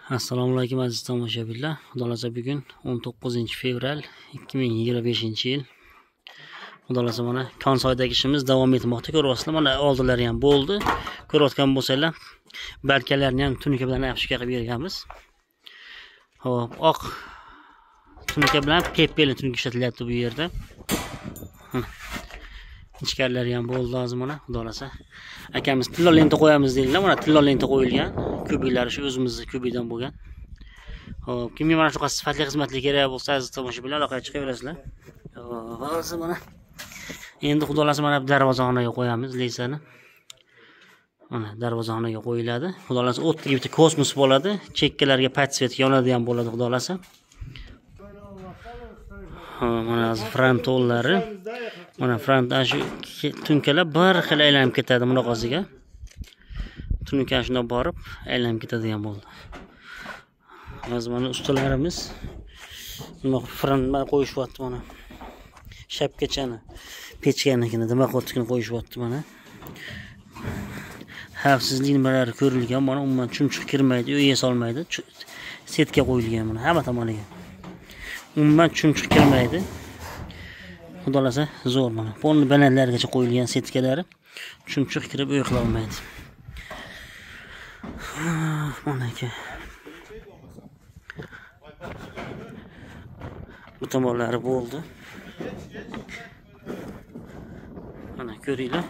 Assalomu alaykum aziz tomoshabinlar. Xudo xohlasa bugun 19 fevral 2025-yil. Xudo xohlasa mana Konsoydagi ishimiz davom etmoqda. Ko'ryapsizlar, mana oldilari ham bo'ldi. Ko'rayotgan bo'lsanglar, balkalarni ham tunuka bilan обшивка qilib berganmiz. Xo'p, oq tunuka bilan пепельный tunuka ishlatilyapti bu yerda. Ichkarilari ham bo'ldi hozir mana, Xudo xohlasa. Akamiz tillo lenta qo'yamiz dedilar. Mana tillo lenta qo'yilgan. Kubiklari shu o'zimizni kubikdan bo'lgan. Xo'p, kimga mana shunaqa sifatli xizmatlar kerak bo'lsa, aziz tomoshabinlar, aloqaga chiqaverasizlar. Xo'p, hozir mana endi Xudo xohlasa mana bu darvozaxonaga qo'yamiz lesani. Mana darvozaxonaga qo'yiladi. Xudo xohlasa o'rtaga bitta kosmos bo'ladi. Chekkalarga подсветка yonadigan bo'ladi, Xudo xohlasa. Ha, mana hozir frontollari. Mana front shu tunkalar bir xil aylanib ketadi bunaqasiga. Tunka shunday borib aylanib ketadigan bo'ldi. Hozir mana ustalarimiz nima front mana qo'yishyapti mana. Shapkachani, pechkanikini, дымоход nikini qo'yishyapti mana. Xavfsizlik nimalari ko'rilgan, mana umuman chumchuq kirmaydi, uyga solmaydi. Setka qo'yilgan mana hamma tomoniga. Umuman chumchuq kirmaydi. Xudo xohlasa zo'r mana. Polni balandlargacha qo'yilgan setkalari chumchuq kirib uy qila olmaydi. Mana aka. Bu tomonlari bo'ldi. Mana ko'ringlar.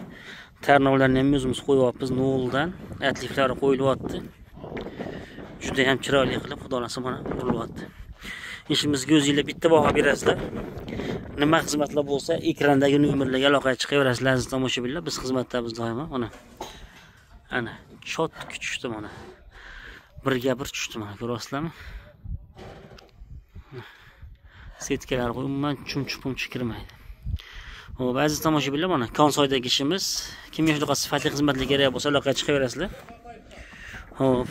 Tarnovlarni ham o'zimiz qo'yyapmiz noldan. Отлив lari qo'yilyapti. Juda ham chiroyli qilib, Xudo xohlasa mana urilyapti. Ishimizga o'zinglar bitta baho berasizlar. Nima xizmatlar bo'lsa, ekrandagi nomerlarga aloqaga chiqaverasizlar aziz tomoshabinlar. Biz xizmatdamiz doimo. Mana. Ana, чётко tushdi mana. Birga bir tushdi mana, ko'ryapsizlarmi? Setkalar umuman chumchuq kirmaydi. Xo'p, aziz tomoshabinlar, mana Konsoydagi ishimiz. Kimga shunaqa sifatli xizmatlar kerak bo'lsa, aloqaga chiqaverasizlar. Xo'p,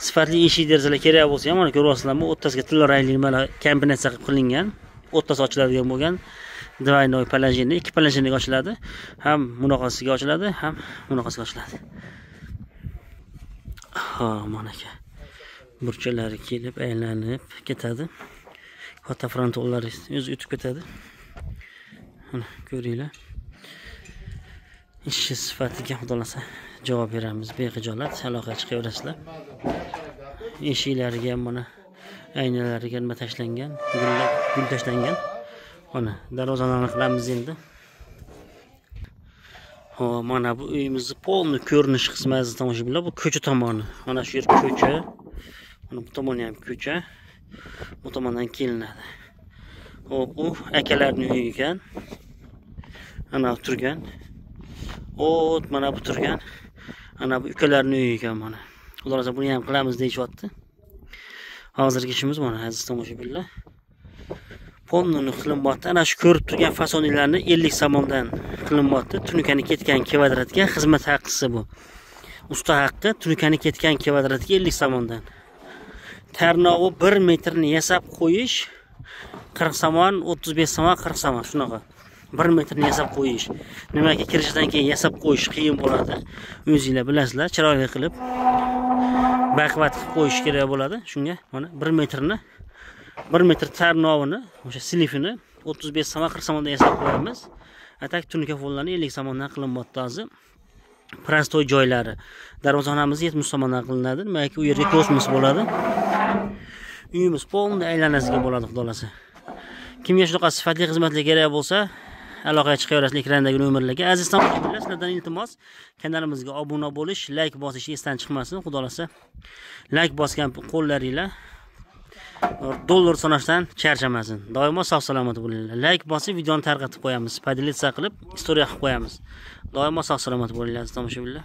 sifatli eshik derazalar kerak bo'lsa ham mana ko'ryapsizlarmi, o'rtasiga tilla rangli nimalar kombinatsiya qilib qilingan. O'rtasi ochiladigan bo'lgan двойной положение, ikki положение ga ochiladi. Ham bunaqasiga ochiladi, ham bunaqasiga ochiladi. Ha, mana aka. Burchalari kelib aylanib ketadi. Katta frontollari o'zi o'tib ketadi. Mana ko'ringlar. Ishi sifatiga Xudo xohlasa javob beramiz bexijolat. Aloqaga chiqaverasizlar. Eshiklariga ham mana aynalariga nima tashlangan, gullar, gul tashlangan. Mana darvozalarni qilamiz endi. Xo'p, mana bu uyimizni полный ko'rinish qismi aziz tomoshabinlar, bu ko'cha tomoni. Mana shu yer ko'cha. Mana bu tomoni ham ko'cha. Bu tomondan kelinadi. Xo'p, u akalarning uyi ekan. Ana turgan. O't mana bu turgan. Ana bu ukalarning uyi ekan mana. Xudo xohlasa buni ham qilamiz deyishyapti. Hozirgi ishimiz mana aziz tomoshabinlar. Полный qilinmoqda. Ana shu ko'rib turgan fasonlarni 50 somondan qilinmoqda. Tunukani ketgan kvadratga xizmat haqqisi bu. Usta haqqi tunukani ketgan kvadratga 50 somondan. Tarnovi 1 metrni yasab qo'yish 40 somon, 35 somon, 40 somon shunaqa. 1 metrni yasab qo'yish. Nimaki kirishidan keyin yasab qo'yish qiyin bo'ladi. O'zingizlar bilasizlar, chiroyli qilib baqvat qilib qo'yish kerak bo'ladi. Shunga mana 1 metrni 1 metr tarnovini, o'sha silifini 35 somon, 40 somondan yasab qo'yamiz. А так tunuka follarni 50 somondan qilinmoqda hozir. Простой joylari. Darvozaxonamiz 70 somondan qilinadi. Nimaki u yerga kosmos bo'ladi. Uyimiz полный aylanasiga bo'ladi, Xudo xohlasa. Kimga shunaqa sifatli xizmatlar kerak bo'lsa, aloqaga chiqaverasizlar ekrandagi nomerlarga. Aziz tomoshabinlar, sizlardan iltimos, kanalimizga obuna bo'lish, layk bosish esdan chiqmasin, Xudo xohlasa. Layk bosgan qo'llaringlar dollar sanashdan charchamasin. Doimo sog' salomat bo'linglar. Layk bosib videoni tarqatib qo'yamiz, поделиться qilib, история qilib qo'yamiz. Doimo sog' salomat bo'linglar aziz tomoshabinlar.